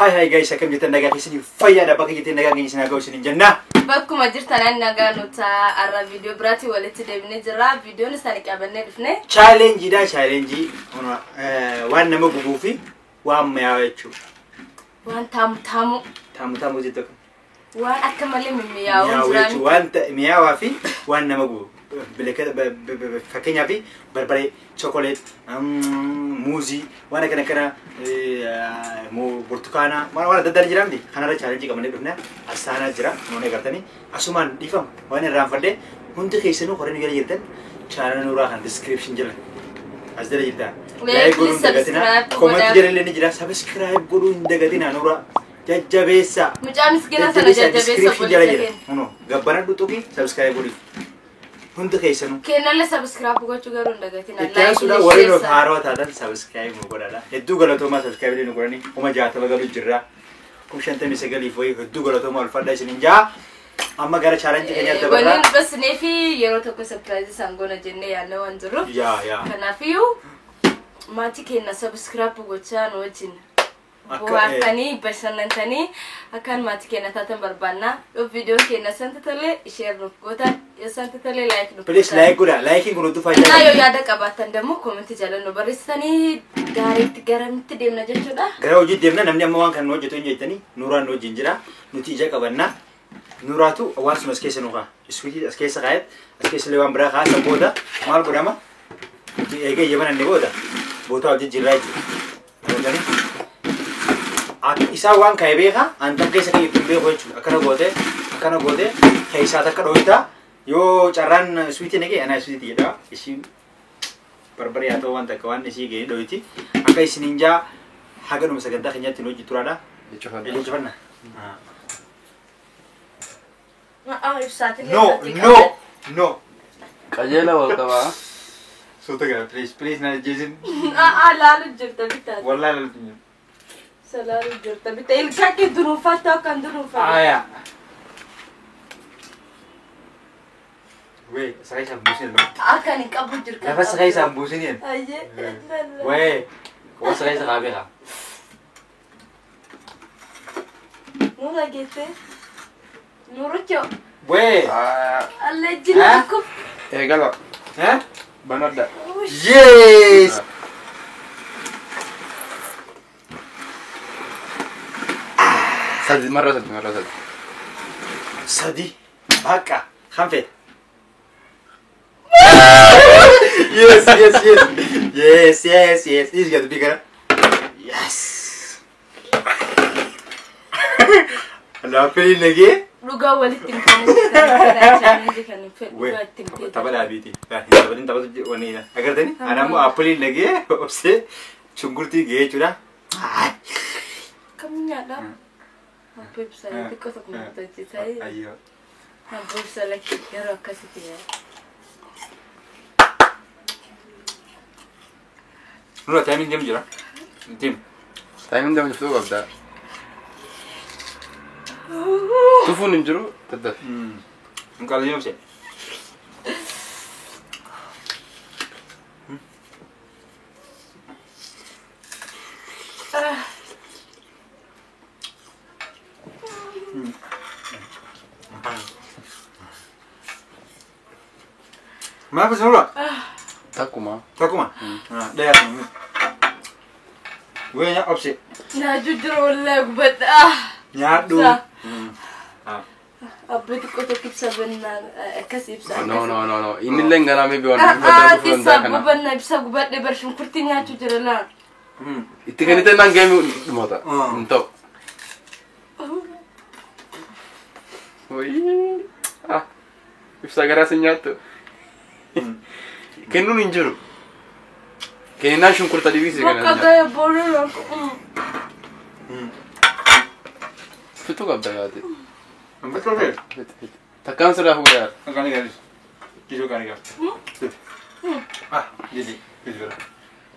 Hi hi guys, akkam jirtan nagaa keessanii fayyaadha bakka jirtan nagaa keenya isin haa ga'u isiniin jenna. Bakkuma jirtan nagaa nuta arra viidiyoo biraatti walitti deebinee jirra. Viidiyoon isaanii qabannee dhufne. Chaalenjiidha chaalenjii waan nama gubuu fi waan mi'aawu jechuudha. Waan taamu taamu. Taamu taamu jettu. Waan akka malee mimmi'aawu jira. Waan mi'aawaa fi waan nama gubu. Fakkeenyaaf barbaree, chokoleet, muuzii, waan akkana akkana burtukaana, waan adda addaa jira miti. Kanarra chaalenjii qabannee dhufne asaanaa jira. Nuun agartanii asumaan dhiifama waan irraanfadhe hundi keessanuu qoreen jala jirtan chaanala nuuraa kan description jala as jala jirtan. Like godhuu hin dagatinaa. Comment jala illee ni jira. Subscribe godhuu hin dagatinaa nuuraa. Jajjabeessa. Mucaa miskiina sana jajjabeessa jala jira. Kunoo gabbana dhuxuqi subscribe godhi. Hundi keessanuu. Kennallee subscribe gochuu garuu hin dagatinaa. Itti aansuudhaan warri nuuf haarawaa taatan subscribe nu godhadha. Hedduu galatoomaa subscribe nu godhanii 60,000 galuu jirra. 59,000 wayii hedduu galatoomaa ulfaadha isiniin jaa. Amma gara chaalenjii keenyaatti dabarraa. Waliin basnee fi yeroo tokko surprise isaan goona jennee yaadna waan jirruuf. Yaa yaa. Kanaafiyyuu maatii keenya subscribe gochaa nu wajjin bohaartanii bashannantanii akkaan maatii keenya taatan barbaanna. Yoo viidiyoon keenya santa tolee share nuuf gootan, yoo santa tolee like nuuf Please like godhaa. Likeiin kun hedduu faayidaa qaba. Yoo yaada qabaattan immoo commentii jala nu barreessitanii gaariitti garamitti deemna jechuudha. Gara hojii deemna namni amma waan kana nu hojjetu hin jettanii Nuuraan nu wajjin jira. Nuti ija qabanna. Nuuraatu waan sun as keessa nu kaa'a. Iswiitii as keessa kaa'eet as keessa illee waan biraa kaa'a. San booda maal godhama? Nuti eegee ija bananne booda bootaa hojii jirraa jechuudha. Isaa waan ka'e beekaa antam keessa kan ittiin beeku jechuudha. Akkana gootee keessaa takka dhooytaa yoo carraan iswiitii nagee anaa iswiitii jedha. Ishiin barbaree haa ta'u waan takka waan isii ga'ee dhooyti. Akka isiniin jaa haga dhuma sagantaa keenyaatti nu hojii turaadha. Jechufanna. No no no. Qajeela wal qabaa. Suuta gara please please na jeesin. Laalu jirta bitaa. Wallaahi laalu jirta. Salaalu jirta bitaa. Ilkaan kee dunuunfattaa kan dunuunfatu. Aya. Wee sakai isaan buusin lama. Akkan hin qabu jirta. Lafa sakai isaan buusin yen. Ayyee. Wee waan sakai isa qaabee haa. Nuura geessee. Nuurucho. Wee. Allee jila kuf. Eegala. Banadha. Yes. Sadi marra sadi marra sadi. Sadi. Bakka. Kan fedhe. Yes yes yes. Yes yes yes. Is gad bigara. Yes. Laafee nagee. Dhugaa walitti hin kennuu kan hin fedhu dhugaa itti hin kennu. Tapha dhaabiiti. Taphatiin taphatu waniidha. Agartanii? Ana immoo appiliin nagee obsee shunkurtii ga'ee jechuudha. Kam nyaadha? Abbaa ibsaa xiqqoo tokko hojjetaa. Ayyoo. Abbaa ibsaa lakkee yeroo akkasitti yaada. Nura taayimiin deemu jira. Deemu. Taayimiin deemu jirtu qabda. Tufuun hin jiru daddafi. Hin qalanii obsee. Maal gosa nurraa? Takkuma. Takkuma? Dheeraa. Wee obsee. Naaju jira wallaahi gubadha. Nyaadhu. Abbaa xiqqoo tokko ibsa bannaa akkas ibsa. No no no no. Inni illee ganaa maybe waan gubadhaa dhufuu danda'a kana. Ibsa ibsa gubadhe bar shunkurtii nyaachuu jira laa. Itti kennitee naan geemi dhumata. Hin ta'u. Wayii. Ibsa garaa si nyaattu. Kennuun hin jiru. Kennaan shunkurta dhibii si kennan. Bakka gaya booluu Fituu qabda yaate. Fituu qabda. Takkaan sirraa fuudhaa. Kan gaarii. Kijoo kan gaarii. Ah, jiji, kijoo.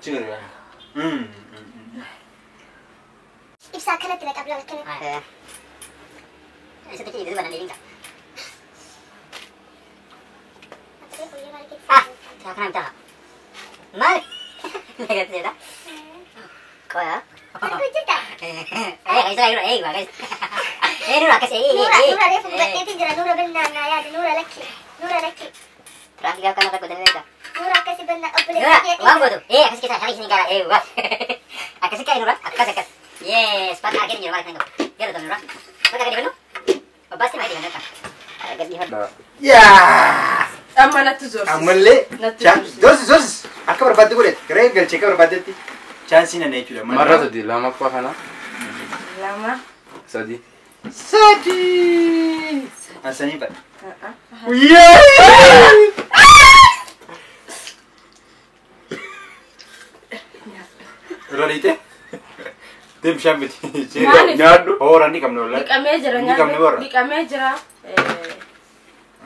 Cina jira. Ibsa akkanatti na qabla akkana. Isa ta'e duuba nan deebiin qaba. Ah, kanaan ta'a. Maal? Nagarteedha. Qoyaa. Arguu jirta? Nura akkas Nura, Nura reefu gubadheetiin jira. Nura bannaa naa yaadu. Nura lakki. Nura lakki. Piraanki gaafa kana rakkoo dandeetta. Nura akkasi bannaa Nura obboleessa waan gootu akkas keessa harki isin gaara waa akkasi ka'e Nura akkas akkas yes bakka arginu jiru maal kan qabu gara Nura bakka gadi fannu obbaasti maal dhiifannaa gadi dhiifadhu. Yaa! Amma natti zoorsis. Ammallee Natti zoorsis. zoorsis zoorsis akka barbaadde godhate garee galchee akka barbaaddetti chaansii nana jechuudha. Marra sadi lamaffaa kana Lama. sadi. Sadi. Asanii badha. Irra dhiite? Deem bishaan biti. Maaliif? Nyaadhu. Hoora ni qabna wallahi. Dhiqamee jira Ni qabne nyaadhu. warra. Dhiqamee jira.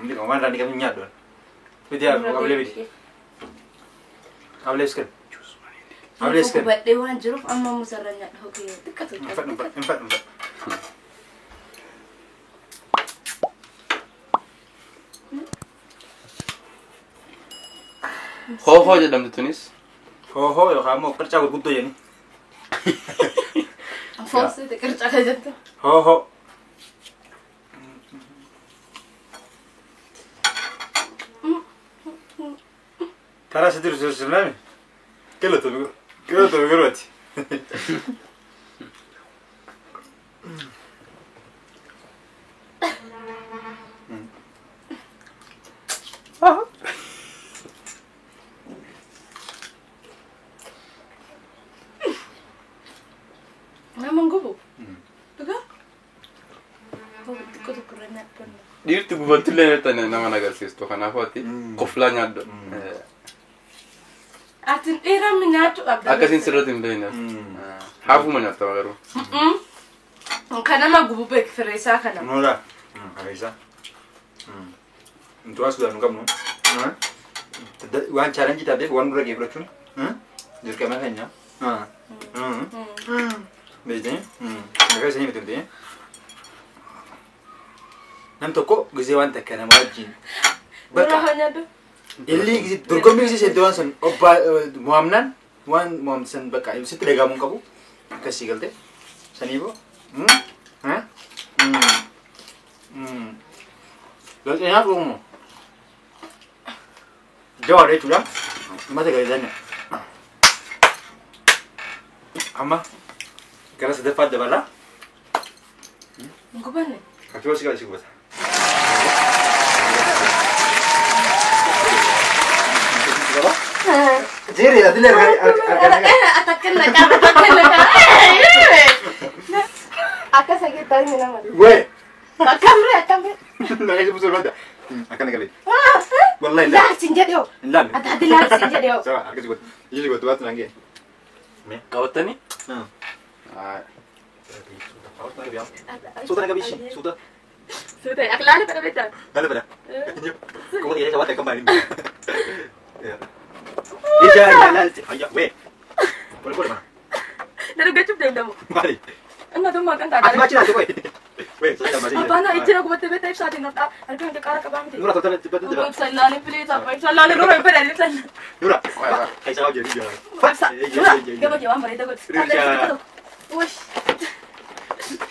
Ni qabna waan irraa ni qabne nyaadhu. Biti yaa qablee biti. Qablee iskan. Qablee iskan. Gubadhee waan jiruuf amma musarra nyaadhu hokee xiqqatu. Infadhu infadhu infadhu infadhu. Hohoo jedhamti tunis. Hohoo yookaan immoo qircaa gurguddoo jedhani. Foosite qircaa kan jettu. Hohoo. Karaa sitti sirnaami. Galatoomii galatoomii garooti. Nama hin gubu. Dhugaa? Xiqqoo tokko irra nyaadhu. Dhiirti gubattullee nyaatan nama agarsiistu kanaafuu ati koflaa nyaadhu. Ati dhiira mi nyaachuu qabda. Akkasiin sirratti hin beekne. Haafuma nyaattama garuu. Kan nama gubu beek fireesaa kana. Nuura. Areessa. Nuti waan sudaan nu qabnu. Waan chaalenjii taateef waan nurra ga'e fudhachuun dirqama keenya. Beektanii? Maqaa isanii miti miti. Nam tokko gisee waan takka nama wajjin. Nura Bakka haa nyaadhu. illi dorgommii gisee seente waan san obbaa mo'amnaan waan mo'amte san bakka sitti dhagahamuu hin qabu. Akkasii galte. Saniifuu. Galtee nyaatu uumu. Jawaadha jechuudha. Uummata gaazexaanni. Amma gara sadaffaatti dabalaa. Hin gubanne. Ati si si gubata. Jeeri adillee argaa. Atakkan na qaba atakkan na qaba. Akkas ageettaa inni nama. Wee. Akkamree akkamree. Nagaya si busur bada. Akkana galee. Wallahi Laa sin jedhe hoo. Hin laalle. Ati ati laa sin jedhe hoo. Sawa akkasi godhu. Iji godhu baatu naan ga'e. Qabattanii? Suuta naga bishi. Suuta. Suuta akka laala fedha beektaa. Laala fedha. Kuma dhiyeessa waan takka maaliin. Ija ilaalti. Ayya wee. Wal godhe mana. Na dhugachuuf deemdamu. Maali? Inni tummaa kan Ati taate. maachi laate qoy. Wee suuta maasi. Abbaan ijji na gubattee beektaa ibsaatiin naftaa harka hundi qaara qabaa miti. Nura toltala tibbata jira. Ibsa ilaalee piliis abbaa ibsa ilaalee nura hin fedhan ibsa ilaalee. Nura. Keessa qabu jedhu jira. Ibsa nura gaba kee waan bareeda godhe. Wush.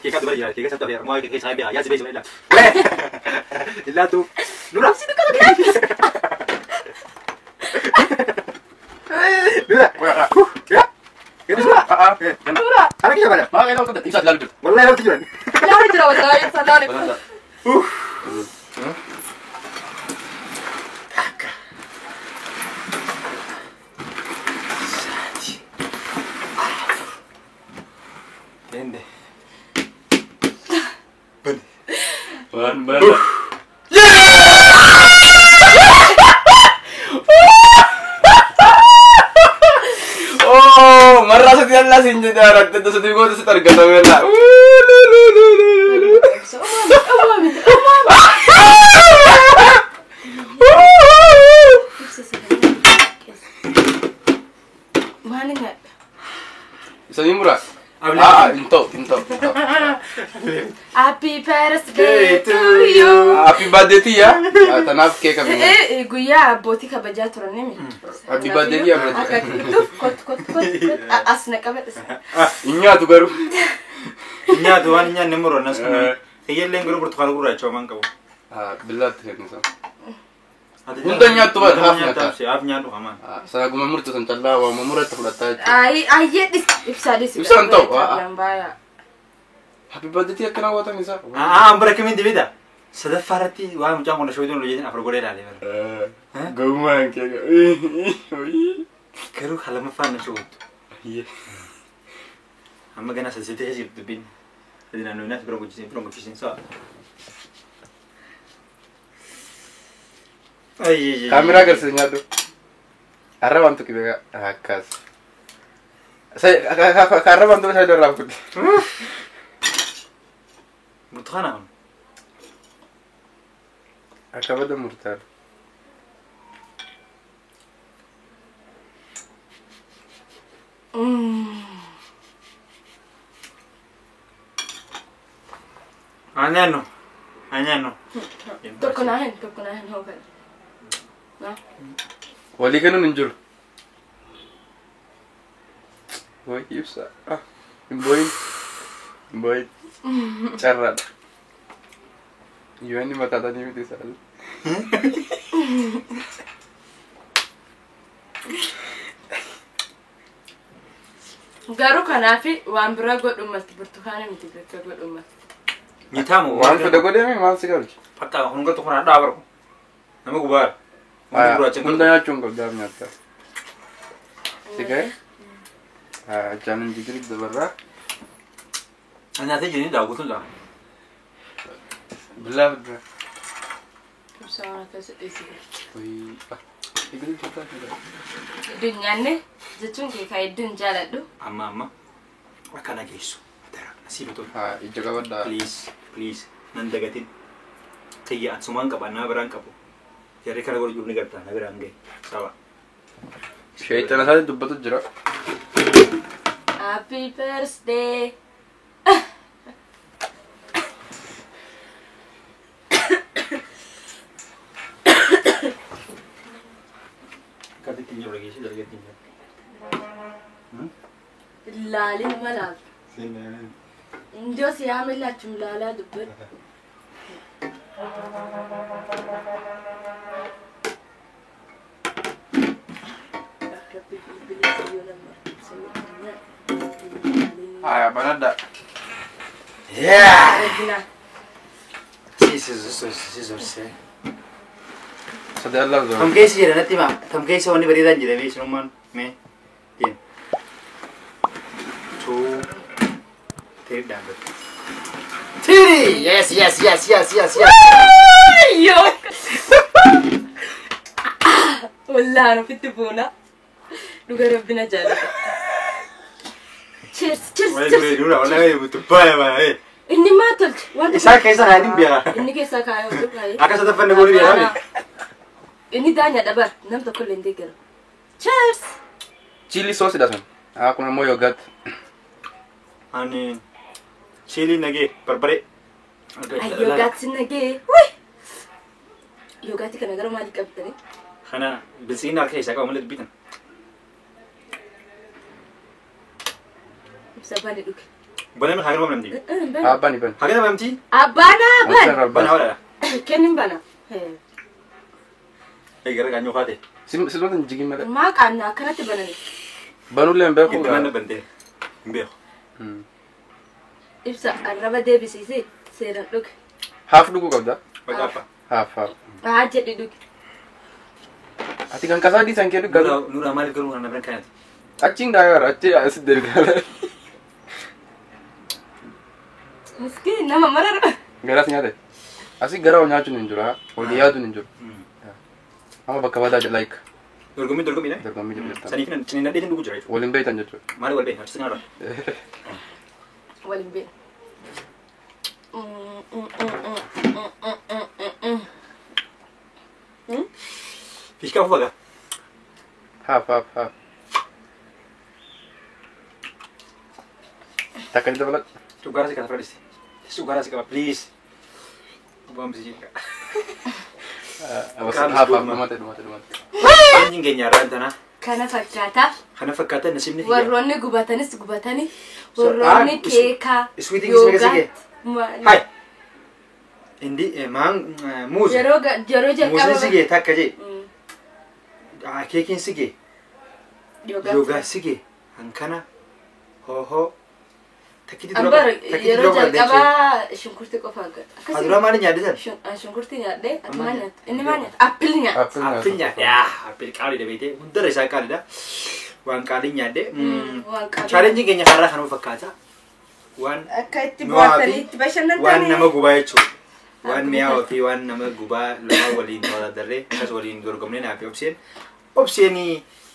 Keeka dubara jira. Keeka sabta beera. Moo keeka isaa beera. Yaasi beesa ilaa. Wee. Ilaatu. Nura. Nura. Ya. Nura. Nura. Ana kiyya bada. Maa qayyadama qabda. Ibsaati laalu jirtu. Wallahi lafti jiran. Ilaalee jira wallahi ibsa ilaalee. Takka. Sadi. Afur. Dende. Bani. Waan bara. Oh, marraa sadi allaa siin jedhe aratti sadi goota sitti argatameera. Maali nyaadha? Isanii muraa? Ablee. Aa, hin ta'u, hin ta'u, hin ta'u. Happy birthday to you. Happy birthday tiyya. Tanaaf keeka binne. Guyyaa abbootii kabajaa turan nimi. Happy birthday tiyya bira. Akka dhuf kot kot kot kot as na qabadhe. Hin nyaatu garuu. Nyaatu waan nyaanne muroo nas kun. Kiyyalleen garuu burtukaana gurraacha homaan qabu. Billaatti kennisan. Hunda nyaattu baate haaf nyaata. Haaf nyaadhu hamaan. Saaguma murtu san callaa waama muratti fudhattaa jechuudha. Ayi ayyee dhis ibsaa dhis. Ibsaan ta'u. Happy birthday tiyya akkana gootan isaa. An bara kamiin dibida? Sadaffaa irratti waan mucaan kun shooyituun hojjetin afur godhee ilaalee bara. Gowwaan kee Garuu kan lammaffaan na shooytu. Amma ganaa saddeetti keessa jirtu dubbiin. Sadi naannoo inaas bira gochisiin bira gochisiin sa'a. Kaameraa agarsiisa nyaadhu. Arrabaan tuqi beekaa akkas. Arrabaan tuqi isaa irraa fudhi. Burtukaana kun. Akka bada murtaadha. Anyaannu. Anyaannu. Tokko naa hin tokko naa hin hookan. Walii kennuun hin jiru. Wayi ibsa. Hin boo'in. Hin boo'in. Carraadha. Yoo inni mataa isaanii miti isaanii. Garuu kanaafi waan biraa godhu malti burtukaana miti bakka godhu malti. Nitaamu. Waan fedhe godhee maal si galcha? Bakka kun galtu kun hadhaa barku. Nama gubaara. Hunda nyaachuun qabdaaf nyaatta. Si ga'e? Challenge girik dabarraa. Nyaatee jiranii daawwatuun dha. Billaa fidra. Ibsaa waan akkasii dhiisite. Wayii. Nyaanne jechuun kee kan hedduun jaaladhu. Amma amma akkana geessu. Nasiiba tolu. Ija qabadhaa. Please please nan dagatin. Kiyya asumaan qaba nama biraan qabu. Jarri kana godhuuf ni gartaa na biraan gahe. Saba. Sheexana isaatti dubbatu jira. Happy birthday. Akkatti ittiin jiru dhageessi dargee ittiin jiru. Laalin malaaf. Indio si yaamillachum laalaa dubbadhu. Haya banadha. Yeah! Si si si si si si. Sadii Allah zoo. Tam keessa jira natti himaa. Tam keessa wanni bareedaan jira mee sinummaan mee deem. Two three dhaabbatu. Three! Yes yes yes yes yes yes. Yoo! Wallaan ofitti boona. Dhuga rabbina jaalladha. Cheers cheers cheers. Wallahi Inni maa tolche? Wanta Isaan keessa kaayanii beekaa. Inni keessa kaayee osoo kaayee. Akka sadaffaan goolii beekaa. Inni daanya dhabar nam tokko illee hin deeggaru. Cheers! Chili sauce dha sun. Kun ammoo yogurt. Ani chili nagee barbaree. Ay yogurt nagee. Wuy! Yogurt kana gara maalii qabdani? Kana bilisiina harka keessaa qabu malee dubbitan. Ibsa bani dhuge. Baname haga nama namti. Bani bani. Haga nama namti? Abbaana ban. Bana wala. Kennin bana. Ee gara qaanyoo kaate. Silmata hin jigin malee. Maa qaanna akkanatti banani. Banullee hin beeku. Itti manna bantee. Hin beeku. Ibsa arraba deebisiisee seeraan dhuge. Haaf dhuguu qabda. Waqaaffa. Haaf haaf. Haa jedhi dhuge. Ati kan kasaa dhiisan kee dhugaa. Nuura maaliif garuu kana biran kaayati? Achiin gaagaara achi asitti deebi'aa. Miskiin nama marara. Garaas nyaate. Asii gara nyaachuun hin jiru. Walii yaaduun hin jiru. Amma bakka badaa jira like. Dorgommii dorgommii dha. Dorgommii jirtu. Saniif ciniin nadheetiin dhuguu jira jechuudha. Waliin beektan jechuudha. Maali wal beekna? Achi kanarra. Waliin beekna. Fiishkaa fufa gaa. Haaf haaf haaf. Takka ni dabaladhu. Cuggaara si kana fira dhiste. Sukaara si qaba please. Obbaamsi jika. Haaf haaf dhumate dhumate dhumate. Chaalenjiin keenya har'aan tana. Kana fakkaata. Kana fakkaata nasiibni kiyya. Warroonni gubatanis gubatanii warroonni keekaa Sweetiin kisme keessa kee? Hai. Indi maan muuza. Yeroo yeroo Muuziin si jalqaba. gee takka jee. Keekiin si gee. Yoogaat. Yoogaa si gee. Hankana. Hoo. Takkitti dura Ambar takkitti yeroo dura qabdee jee. jalqabaa shunkurtii qofa Haa dura maali nyaadde san? Shunkurtii nyaadhee ati Amma maal nyaadhe. nyaata? Inni maal nyaata? Appil nyaata. Appil nyaadhe. Appil qaaliidha beekte. Hundarra isaa qaaliidha. Waan qaalii nyaadhe. Waan qaalii. Chaalenjiin keenya har'aa kanuma fakkaata. Waan Akka itti mi'aawaa fi bohaartanii itti bashannantanii. waan nama gubaa jechuudha. Waan mi'aawaa fi waan nama gubaa lama waliin to'atarree akkas waliin dorgomnee naaf obseen. Obseen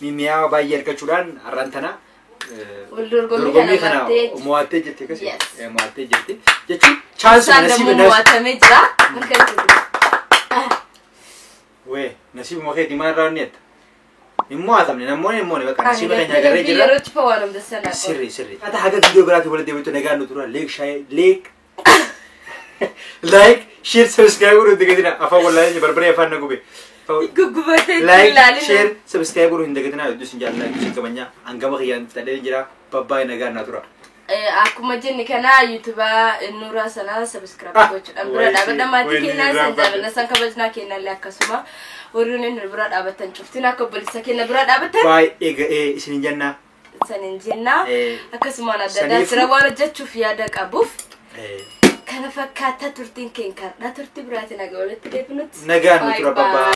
mi'aawa baay'ee argachuudhaan har'aan tana Wal dorgommii dorgommii kana kana mo'attee mo'attee jirti akkas Yes. mo'attee jirti jechuun chaansuma Isaan nasiiba dammoo mo'atamee jira. Harka itti wee nasiibuma keetii maal irraa onnetta hin mo'atamne namoonni hin mo'ane bakka nasiiba keenya agarree jirra. Yeroo cufa waan hunda sana. Sirri sirri. Ata haga viidiyoo biraatti walitti deebitu nagaan nu tura. Like share like like share subscribe godhuu hin dagatinaa. Afaan wallaalee barbaree afaan na gube. Guggubatee itti Like ilaalina. share subscribe godhuu hin dagatinaa. Hedduu isin jaalladha hedduu isin kabajna. Hangama kiyyaan fixadhee jira. Babbaa'ee nagaan naa tura. Akkuma jenne kana yuutubaa Nuuraa sanaa sabiskiraayib gochuudhaan bira dhaabadha. Maatii keenyaa san jaalanna san kabajnaa keenyallee akkasuma warri nu bira dhaabatan cuftiin akka obboleessa keenya bira dhaabatan Baay'ee ga'ee isin jenna. sanin jenna. Akkasumaan adda addaa Saniifuu- jira waan hojjechuuf yaada qabuuf kana fakkaataa turtiin keenya kanadha. Turtii biraatiin haga walitti deebinutti. Nagaan nu tura Bye bye. babbaa.